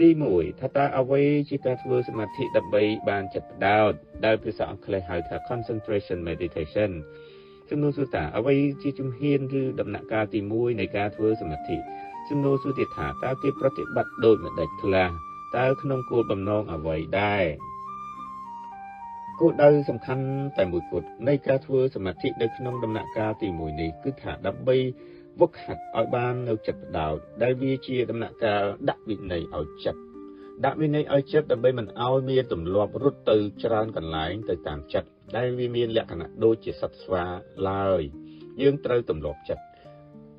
ទី1ថាតើអ្វីជាការធ្វើសមាធិដើម្បីបានចិត្តផ្ដោតដែលភាសាអង់គ្លេសហៅថា concentration meditation សំណួរសួរថាអ្វីជាជំហានឬដំណាក់កាលទី1នៃការធ្វើសមាធិសំណួរសួរទៀតថាតើគេប្រតិបត្តិដូចម្ដេចខ្លះតើក្នុងគោលបំណងអ្វីដែរគោលដៅសំខាន់តែមួយគត់នៃការធ្វើសមាធិនៅក្នុងដំណាក់កាលទី1នេះគឺថាដើម្បីវឹកហាត់ឲ្យបាននៅចិត្តផ្ដោតដែលវាជាដំណាក់កាលដាក់វិន័យឲ្យចិត្តដាក់វិន័យឲ្យចិត្តដើម្បីមិនឲ្យមានទម្លាប់រត់ទៅច្រើនកន្លែងទៅតាមចិត្តដែលវាមានលក្ខណៈដូចជាសត្វស្វាឡើយយើងត្រូវទម្លាប់ចិត្ត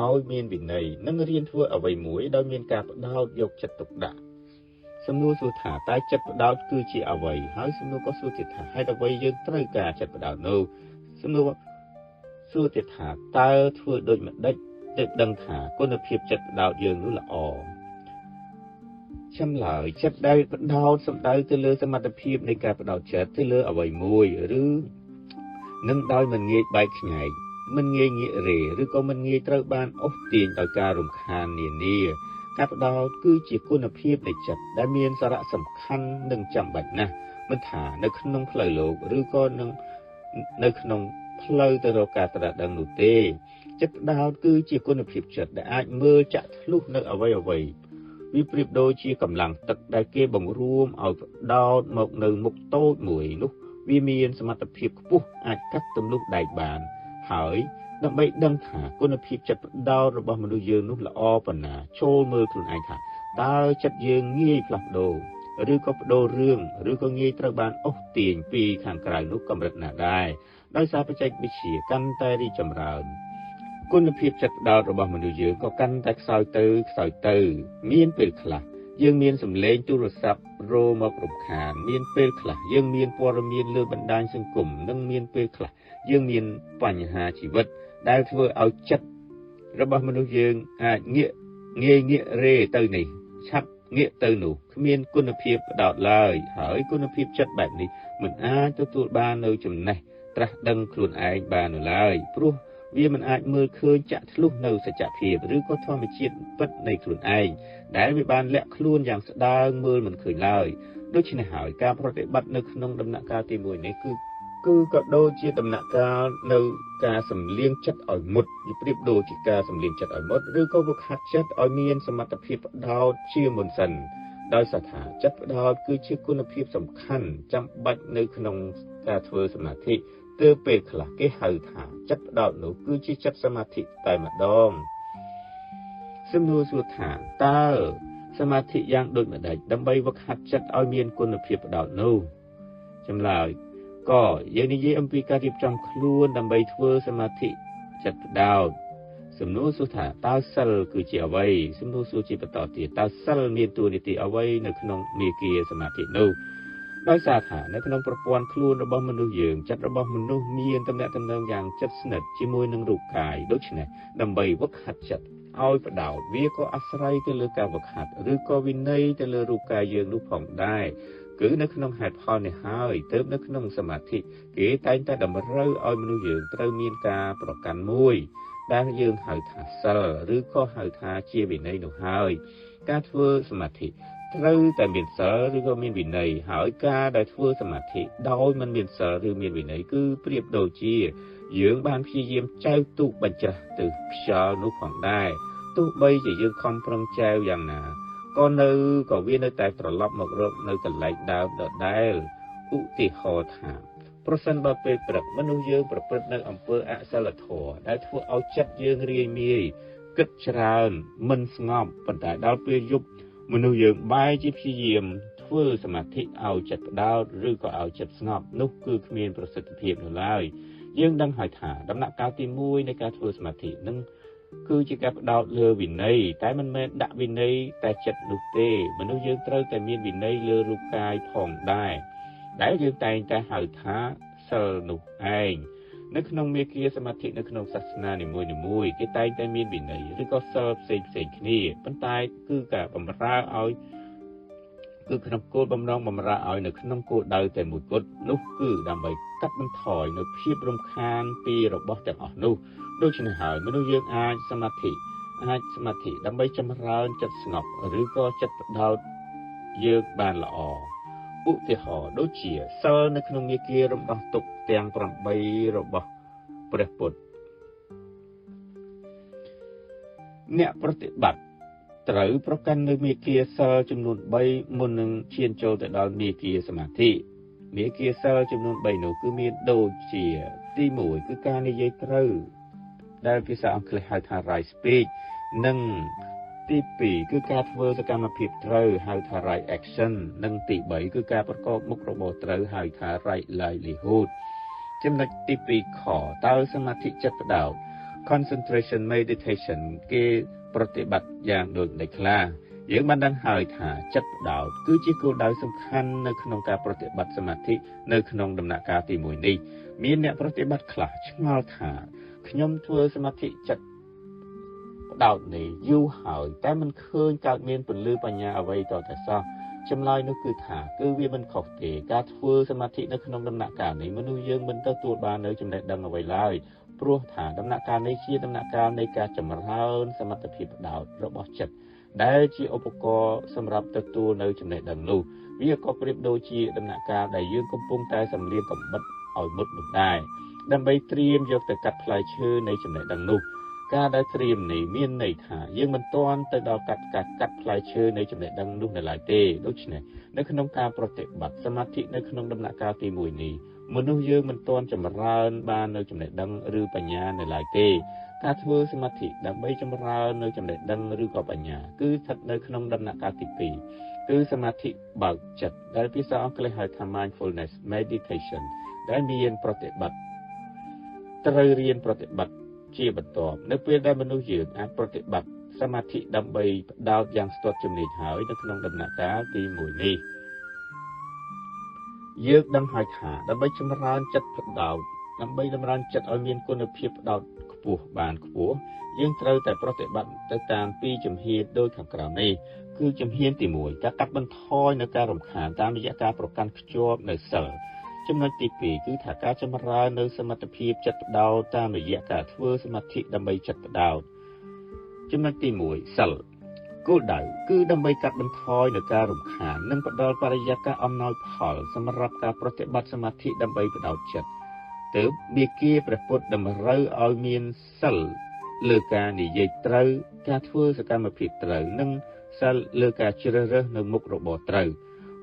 ឲ្យមានវិន័យនិងរៀនធ្វើអ្វីមួយដោយមានការផ្ដោតយកចិត្តទុកដាក់សំណួរសួរថាតើចិត្តផ្ដោតគឺជាអ្វីហើយសំណួរក៏សួរទៀតថាហេតុអ្វីយើងត្រូវការចិត្តផ្ដោតនោះសំណួរសួរទៀតថាតើធ្វើដូចម្ដេចទើបដឹងថាគុណភាពចិត្តផ្ដោតយើងនោះល្អចម្លើយចិត្តដែលផ្ដោតសំដៅទៅលើសមត្ថភាពនៃការផ្ដោតចិត្តទៅលើអ្វីមួយឬនឹងដោយមិនងាយបែកខ្ញែកមិនងាយងាករេឬក៏មិនងាយត្រូវបានអូសទាញដោយការរំខាននានាការផ្ដោតគឺជាគុណភាពនៃចិត្តដែលមានសារៈសំខាន់និងចាំបាច់ណាស់មិនថានៅក្នុងផ្លូវលោកឬក៏នឹងនៅក្នុងផ្លូវទៅរកការត្រាស់ដឹងនោះទេចិត្តផ្ដោតគឺជាគុណភាពចិត្តដែលអាចមើលចាក់ធ្លុះនៅអ្វីអ្វីវាប្រៀបដូចជាកម្លាំងទឹកដែលគេបង្រួមឲ្យផ្ដោតមកនៅមុខតូចមួយនោះវាមានសមត្ថភាពខ្ពស់អាចកាត់ទម្លុះដែកបានហើយដើម្បីដឹងថាគុណភាពចិត្តផ្ដោតរបស់មនុស្សយើងនោះល្អប៉ុណ្ណាចូលមើលខ្លួនឯងថាតើចិត្តយើងងាយផ្លាស់ប្ដូរឬក៏ប្ដូររឿងឬក៏ងាយត្រូវបានអូសទាញពីខាងក្រៅនោះកម្រិតណាដែរដោយសារបច្ចេកវិទ្យាកាន់តែរីកចម្រើនគុណភាពចិត្តផ្ដោតរបស់មនុស្សយើងក៏កាន់តែខ្សោយទៅខ្សោយទៅមានពេលខ្លះយើងមានសម្លេងទូរស័ព្ទរោមករំខានមានពេលខ្លះយើងមានព័ត៌មានលើបណ្ដាញសង្គមនិងមានពេលខ្លះយើងមានបញ្ហាជីវិតដែលធ្វើឲ្យចិត្តរបស់មនុស្សយើងអាចងាកងាយងាករេទៅនេះឆាប់ងាកទៅនោះគ្មានគុណភាពផ្ដោតឡើយហើយគុណភាពចិត្តបែបនេះមិនអាចទទួលបាននៅចំណេះត្រាស់ដឹងខ្លួនឯងបាននោះឡើយព្រោះវាមិនអាចមើលឃើញចាក់ធ្លុះនៅសច្ចភាពឬក៏ធម្មជាតិពិតនៃខ្លួនឯងដែលវាបានលាក់ខ្លួនយ៉ាងស្ដើងមើលមិនឃើញឡើយដូច្នេះហើយការប្រតិបត្តិនៅក្នុងដំណាក់កាលទី1នេះគឺក៏ដូចជាដំណាក់កាលនៅការសម្លៀងចិត្តឲ្យមុតវាប្រៀបដូចជាការសម្លៀងចិត្តឲ្យមុតឬក៏វឹកហាត់ចិត្តឲ្យមានសមត្ថភាពផ្ដោតជាមុនសិនដោយសារថាចិត្តផ្ដោតគឺជាគុណភាពសំខាន់ចាំបាច់នៅក្នុងការធ្វើសមាធិទើបពេលខ្លះគេហៅថាចិត្តផ្ដោតនោះគឺជាចិត្តសមាធិតែម្ដងសំណួរសួរថាតើសមាធិយ៉ាងដូចម្ដេចដើម្បីវឹកហាត់ចិត្តឲ្យមានគុណភាពផ្ដោតនោះចម្លើយក៏យើងនិយាយអំពីការរៀបចំខ្លួនដើម្បីធ្វើសមាធិចិត្តផ្ដោតសំណួរសួរថាតើសិលគឺជាអ្វីសំណួរសួរជាបន្តទៀតតើសិលមានតួនាទីអ្វីនៅក្នុងមាគ៌ាសមាធិនោះដោយសារថានៅក្នុងប្រព័ន្ធខ្លួនរបស់មនុស្សយើងចិត្តរបស់មនុស្សមានទំនាក់ទំនងយ៉ាងជិតស្និទ្ធជាមួយនឹងរូបកាយដូច្នេះដើម្បីវឹកហាត់ចិត្តឲ្យផ្ដោតវាក៏អាស្រ័យទៅលើការវឹកហាត់ឬក៏វិន័យទៅលើរូបកាយយើងនោះផងដែរគឺនៅក្នុងហេតុផលនេះហើយទើបនៅក្នុងសមាធិគេតែងតែតម្រូវឲ្យមនុស្សយើងត្រូវមានការប្រកាន់មួយដែលយើងហៅថាសិលឬក៏ហៅថាជាវិន័យនោះហើយការធ្វើសមាធិត្រូវតែមានសិលឬក៏មានវិន័យហើយការដែលធ្វើសមាធិដោយមិនមានសិលឬមានវិន័យគឺប្រៀបដូចជាយើងបានព្យាយាមចែវទូកបញ្ច្រាសទៅខ្យល់នោះផងដែរទោះបីជាយើងខំប្រឹងចែវយ៉ាងណាក៏វានៅតែត្រឡប់មករកនៅកន្លែងដើមដដែលឧទាហរណ៍ថាប្រសិនបើពេលព្រឹកមនុស្សយើងប្រព្រឹត្តនៅអំពើអសិលធម៌ដែលធ្វើឲ្យចិត្តយើងរាយមាយគិតច្រើនមិនស្ងប់ប៉ុន្តែដល់ពេលយប់មនុស្សយើងបែរជាព្យាយាមធ្វើសមាធិឲ្យចិត្តផ្ដោតឬក៏ឲ្យចិត្តស្ងប់នោះគឺគ្មានប្រសិទ្ធភាពនោះឡើយយើងដឹងហើយថាដំណាក់កាលទី1នៃការធ្វើសមាធិនឹងគឺជាការផ្ដោតលើវិន័យតែមិនមែនដាក់វិន័យតែចិត្តនោះទេមនុស្សយើងត្រូវតែមានវិន័យលើរូបកាយផងដែរដែលយើងតែងតែហៅថាសិលនោះឯងនៅក្នុងមាគ៌ាសមាធិនៅក្នុងសាសនានីមួយៗគេតែងតែមានវិន័យឬក៏សិលផ្សេងៗគ្នាប៉ុន្តែគឺការបម្រើឲ្យគឺក្នុងគោលបំណងបម្រើឲ្យនៅក្នុងគោលដៅតែមួយគត់នោះគឺដើម្បីកាត់បន្ថយនៅភាពរំខានពីរបស់ទាំងអស់នោះដូច្នេះហើយមនុស្សយើងអាចសមាធិ អាចសមាធិដើម្បីចម្រើនចិត្តស្ងប់ឬក៏ចិត្តផ្ដោត យើងបានល្អឧទាហរណ៍ដូចជាសិលនៅក្នុងមាគ៌ារំដោះទុក្ខទាំង8របស់ព្រះពុទ្ធអ្នកប្រតិបត្តិត្រូវប្រកាន់នៅមាគ៌ាសិលចំនួន3មុននឹងឈានចូលទៅដល់មាគ៌ាសមាធិមាគ៌ាសិលចំនួន3នោះគឺមានដូចជាទី1គឺការនិយាយត្រូវដែលភាសាអង់គ្លេសហៅថា right speech និងទី2គឺការធ្វើសកម្មភាពត្រូវហៅថា right action និងទី3គឺការប្រកបមុខរបរត្រូវហៅថា right livelihood ចំណុចទី2ខតើសមាធិចិត្តផ្ដោត concentration meditation គេប្រតិបត្តិយ៉ាងដូចម្តេចខ្លះយើងបានដឹងហើយថាចិត្តផ្ដោតគឺជាគោលដៅសំខាន់នៅក្នុងការប្រតិបត្តិសមាធិនៅក្នុងដំណាក់កាលទី1នេះមានអ្នកប្រតិបត្តិខ្លះឆ្ងល់ថាខ្ញុំធ្វើសមាធិចិត្តផ្ដោតនេះយូរហើយតែមិនឃើញកើតមានពន្លឺបញ្ញាអ្វីតតែសោះចម្លើយនោះគឺថាគឺវាមិនខុសទេការធ្វើសមាធិនៅក្នុងដំណាក់កាលនេះមនុស្សយើងមិនទទួលបាននៅចំណេះដឹងអ្វីឡើយព្រោះថាដំណាក់កាលនេះជាដំណាក់កាលនៃការចម្រើនសមត្ថភាពផ្ដោតរបស់ចិត្តដែលជាឧបករណ៍សម្រាប់ទទួលនៅចំណេះដឹងនោះវាក៏ប្រៀបដូចជាដំណាក់កាលដែលយើងកំពុងតែសម្លៀងកំបិតឲ្យមុតនោះដែរដើម្បីត្រៀមយកទៅកាត់ផ្លែឈើនៃចំណេះដឹងនោះការដែលត្រៀមនេះមានន័យថាយើងមិនទាន់ទៅដល់កាត់ផ្លែឈើនៃចំណេះដឹងនោះនៅឡើយទេដូច្នេះនៅក្នុងការប្រតិបត្តិសមាធិនៅក្នុងដំណាក់កាលទី1នេះមនុស្សយើងមិនទាន់ចម្រើនបាននៅចំណេះដឹងឬបញ្ញានៅឡើយទេការធ្វើសមាធិដើម្បីចម្រើននៅចំណេះដឹងឬក៏បញ្ញាគឺស្ថិតនៅក្នុងដំណាក់កាលទី2គឺសមាធិបើកចិត្តដែលភាសាអង់គ្លេសហៅថា mindfulness meditation ដែលមានប្រតិបត្តិត្រូវរៀនប្រតិបត្តិជាបន្ទាប់នៅពេលដែលមនុស្សយើងអាចប្រតិបត្តិសមាធិដើម្បីផ្ដោតយ៉ាងស្ទាត់ជំនាញហើយនៅក្នុងដំណាក់កាលទី1នេះយើងដឹងហើយថាដើម្បីចម្រើនចិត្តផ្ដោតដើម្បីតម្រើនចិត្តឲ្យមានគុណភាពផ្ដោតខ្ពស់បានខ្ពស់យើងត្រូវតែប្រតិបត្តិទៅតាមពីរជំហានដូចខាងក្រោមនេះគឺជំហានទី1ការកាត់បន្ថយនៅការរំខានតាមរយៈការប្រកាន់ខ្ជាប់នៅសិលចំណុចទី2គឺថាការចម្រើននៅសមត្ថភាពចិត្តផ្ដោតតាមរយៈការធ្វើសមាធិដើម្បីចិត្តផ្ដោតចំណុចទី1សិលគោលដៅគឺដើម្បីកាត់បន្ថយនៅការរំខាននិងផ្ដល់បរិយាកាសអំណោយផលសម្រាប់ការប្រតិបត្តិសមាធិដើម្បីផ្ដោតចិត្តទើបមាគ៌ាព្រះពុទ្ធតម្រូវឲ្យមានសិលលើការនិយាយត្រូវការធ្វើសកម្មភាពត្រូវនិងសិលលើការជ្រើសរើសនៅមុខរបរត្រូវ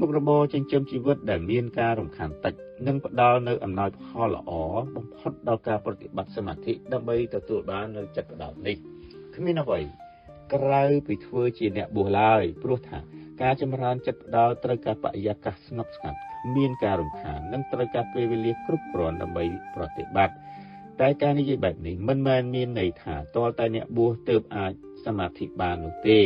មុខរបរចិញ្ចឹមជីវិតដែលមានការរំខានតិចនិងផ្ដល់នៅអំណោយផលល្អបំផុតដល់ការប្រតិបត្តិសមាធិដើម្បីទទួលបាននៅចិត្តផ្ដោតនេះគ្មានអ្វីក្រៅពីធ្វើជាអ្នកបួសឡើយព្រោះថាការចម្រើនចិត្តផ្ដោតត្រូវការបរិយាកាសស្ងប់ស្ងាត់គ្មានការរំខាននិងត្រូវការពេលវេលាគ្រប់គ្រាន់ដើម្បីប្រតិបត្តិតែការនិយាយបែបនេះមិនមែនមានន័យថាទាល់តែអ្នកបួសទើបអាចសមាធិបាននោះទេ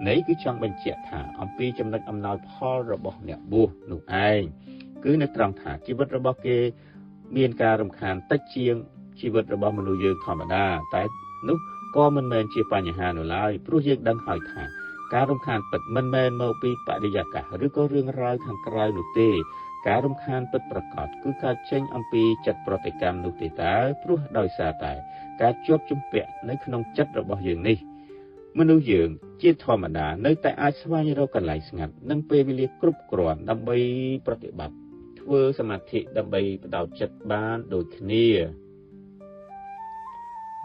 ន័យគឺចង់បញ្ជាក់ថាអំពីចំណុចអំណោយផលរបស់អ្នកបួសនោះឯងគឺនៅត្រង់ថាជីវិតរបស់គេមានការរំខានតិចជាងជីវិតរបស់មនុស្សយើងធម្មតាតែនោះក៏មិនមែនជាបញ្ហានោះឡើយព្រោះយើងដឹងហើយថាការរំខានពិតមិនមែនមកពីបរិយាកាសឬក៏រឿងរ៉ាវខាងក្រៅនោះទេការរំខានពិតប្រាកដគឺកើតចេញអំពីចិត្តប្រតិកម្មនោះទេតើព្រោះដោយសារតែការជាប់ជំពាក់នៅក្នុងចិត្តរបស់យើងនេះមនុស្សយើងជាធម្មតានៅតែអាចស្វែងរកកន្លែងស្ងាត់និងពេលវេលាគ្រប់គ្រាន់ដើម្បីប្រតិបត្តិធ្វើសមាធិដើម្បីផ្ដោតចិត្តបានដូចគ្នា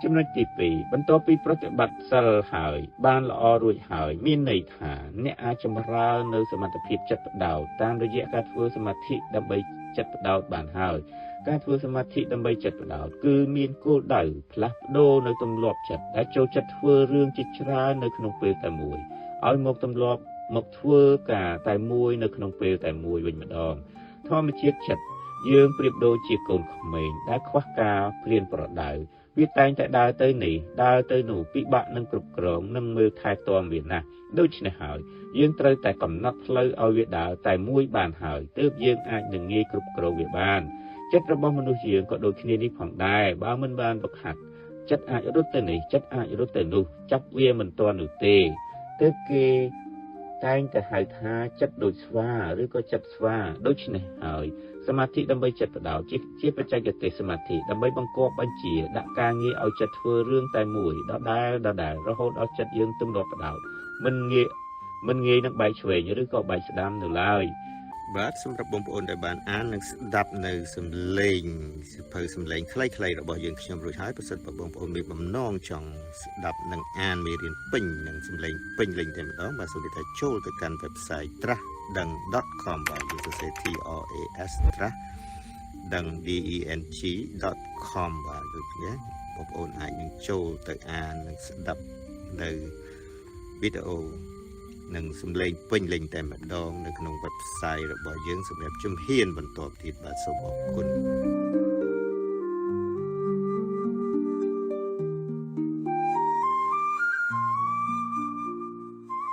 ចំណុចទី2បន្ទាប់ពីប្រតិបត្តិសិលហើយបានល្អរួចហើយមានន័យថាអ្នកអាចចម្រើននៅសមត្ថភាពចិត្តផ្ដោតតាមរយៈការធ្វើសមាធិដើម្បីចិត្តផ្ដោតបានហើយការធ្វើសមាធិដើម្បីចិត្តផ្ដោតគឺមានគោលដៅផ្លាស់ប្ដូរនៅទម្លាប់ចិត្តដែលចូលចិត្តធ្វើរឿងជាច្រើននៅក្នុងពេលតែមួយឲ្យមកទម្លាប់មកធ្វើការតែមួយនៅក្នុងពេលតែមួយវិញម្ដងធម្មជាតិចិត្តយើងប្រៀបដូចជាកូនក្មេងដែលខ្វះការព្រៀនប្រដៅវាតែងតែដើរទៅនេះដើរទៅនោះពិបាកនឹងគ្រប់គ្រងនិងមើលថែទាំវាណាស់ដូច្នេះហើយយើងត្រូវតែកំណត់ផ្លូវឲ្យវាដើរតែមួយបានហើយទើបយើងអាចនឹងងាយគ្រប់គ្រងវាបានចិត្តរបស់មនុស្សយើងក៏ដូចគ្នានេះផងដែរបើមិនបានវឹកហាត់ចិត្តអាចរត់ទៅនេះចិត្តអាចរត់ទៅនោះចាប់វាមិនទាន់នោះទេទើបគេតែងតែហៅថាចិត្តដូចស្វាឬក៏ចិត្តស្វាដូច្នេះហើយសមាធិដើម្បីចិត្តផ្ដោតជាបច្ចេកទេសសមាធិដើម្បីបង្គាប់បញ្ជាដាក់ការងារឲ្យចិត្តធ្វើរឿងតែមួយដដែលដដែលរហូតដល់ចិត្តយើងទម្លាប់ផ្ដោតមិនងាក មិនងាយនឹងបែកឆ្វេងឬក៏បែកស្ដាំនៅឡើយ បាទសម្រាប់បងប្អូនដែលបានអាននិងស្ដាប់នៅសំឡេងសៀវភៅសំឡេងខ្លីៗរបស់យើងខ្ញុំរួចហើយប្រសិនបើបងប្អូនមានបំណងចង់ស្ដាប់និងអានមេរៀនពេញនិងសំឡេងពេញលេញតែម្ដងបាទសូមនិយាយថាចូលទៅកាន់ website trasdeng.com បាទយើងសរសេរ T R A S ត្រាស់ដឹង D E N G.com បាទដូចនេះបងប្អូនអាចនឹងចូលទៅអាននិងស្ដាប់នៅវីដេអូ និងសំឡេងពេញលេញតែម្ដងនៅក្នុង website របស់យើងសម្រាប់ជំហានបន្ទាប់ទៀតបាទសូមអរគុណ។